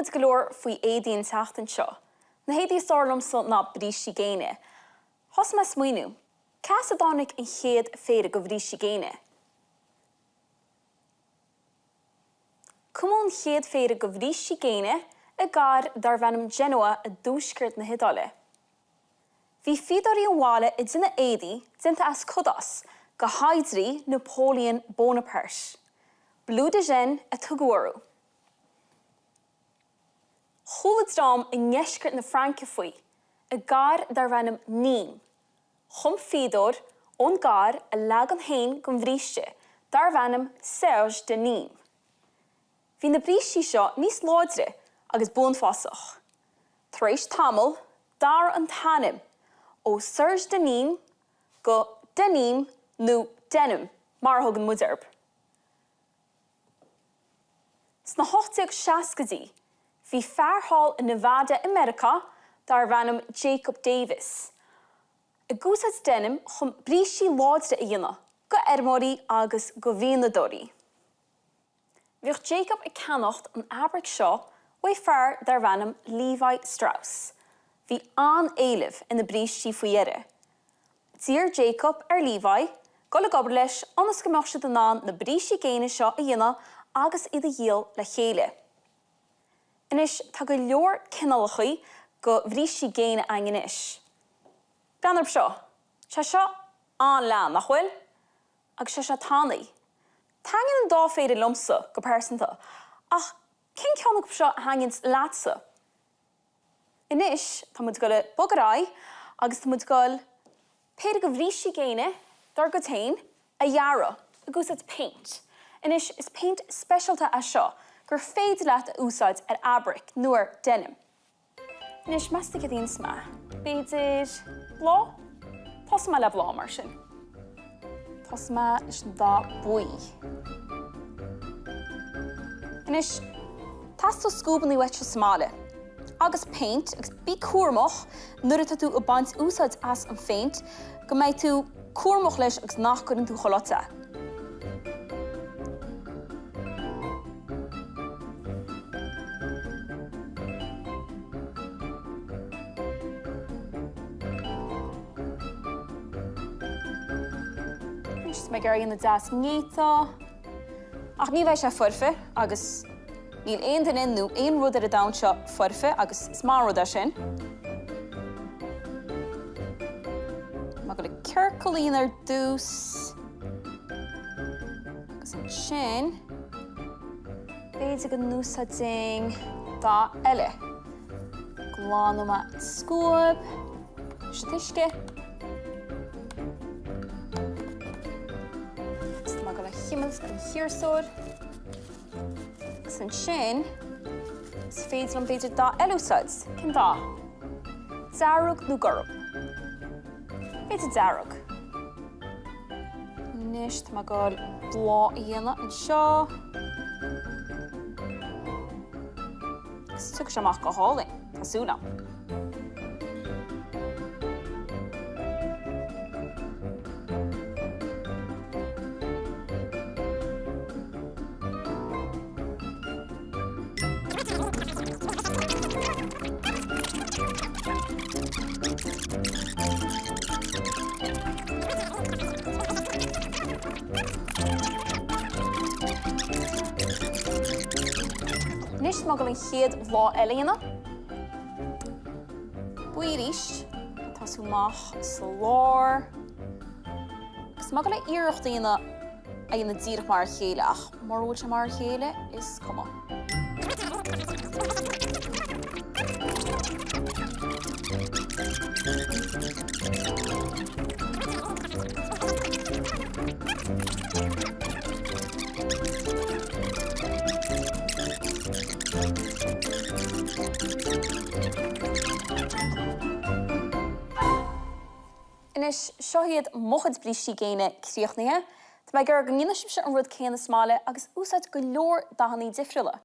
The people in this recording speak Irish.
muid go leor faoi éadaí an tseachtain seo. Na héadaí is fearr liomsa ná brístí géine. Thosaigh mé ag smaoineamh, cá as a dtáinig an chéad phéire de bhrístí géine? Cumadh an chéad phéire de bhrístí géine i gcathair darbh ainm Genoa i dtuaisceart na hIodáile. Bhí fíodóirí an bhaile ag déanamh éadaí déanta as cudás do shaighdiúirí Napoleon Bonaparte. Bleu de Gênes a tugadh orthu. Chuala dream i ndeisceart na Fraince faoi, i gcathair darbh ainm Nîmes. Chum fíodóir ón gcathair a leagan féin den bhríste, darbh ainm Serge de Nîmes. Bhí na brístí seo níos láidre agus buanfasach. Tar éis tamaill, d'athraigh an t-ainm ó Serge de Nîmes go Denim nó Denim mar a thugann muid orthu. Sna 1860idí, bhí fear thall i Nevada i Meiriceá darbh ainm Jacob Davis, ag úsáid deinim chun brístí láidre a dhéanamh go fheirmeoirí agus go mhianadóirí. Bhíodh Jacob ag ceannacht an fhabraic seo uaidh fear darbh ainm Levi Strauss. Bhí an-éileamh ar na brístí faoi dheireadh. D'iarr Jacob ar Levi dul ag obair leis ionas go mbeadh siad in ann na brístí géine seo a dhéanamh agus iad a dhíol le chéile. Anois, tá go leor cineálacha go bhrístí géine againn anois. Breathnaigh orthu seo. Tá sé seo an-leathan, nach bhfuil? Agus sé seo tanaí. Taitníonn an dá phéire liomsa, go pearsanta, ach cén ceann acu seo a thaitníonns leatsa? Anois, tá muid ag dul a bogadh ar aghaidh agus tá muid ag dul péire de bhrístí géine dár gcuid féin a dhearadh ag úsáid péint. Anois, is péint speisialta é seo gur féidir leat a úsáid ar fhabraic nó ar denim. Anois, meas tú céard a dhéanfas mé? B'fhéidir bláth? Tosóidh mé le bláth, mar sin. Tosóidh mé leis an dath buí. Anois, teastóidh scuabanna uait sa mbaile agus péint agus bí cúramach nuair atá tú ag baint úsáid as an phéint go mbeidh tú cúramach leis agus nach gcuireann tú chuile áit é. Anois tá mé ag iarraidh a dhéanamh deas néata, ach ní bheidh sé foirfe agus níl aon duine nó aon rud ar an domhan seo foirfe agus is maith an rud é sin. Tá mé ag dul ciorcal a dhéanamh ar dtús agus ansin b'fhéidir go n-úsáidfinn dath eile. Glanfaidh mé an scuab leis an t-uisce. Agus tá mé ag dul a chimilt an ciarsúr. Agus ansin, is féidir liom b'fhéidir dath eile a úsáid. Cén dath? Dearg nó gorm? B'fhéidir dearg. Anois tá mé ag dul bláth a dhéanamh anseo. Agus tiocfaidh sé amach go hálainn, tá súil agam. Anois tá mé ag dul an chéad bhláth eile a dhéanamh. Buí arís, ag tosú amach sa lár. Agus tá mé ag dul iarracht a dhéanamh a dhéanamh díreach mar a chéile ach mura bhfuil sé mar a chéile, is cuma. Anois, seo iad mo chuid brístí géine críochnaithe. Tá mé ag iarraidh go ndéanfaidh sibhse an rud céanna sa mbaile agus úsáid go leor dathanna difriúla.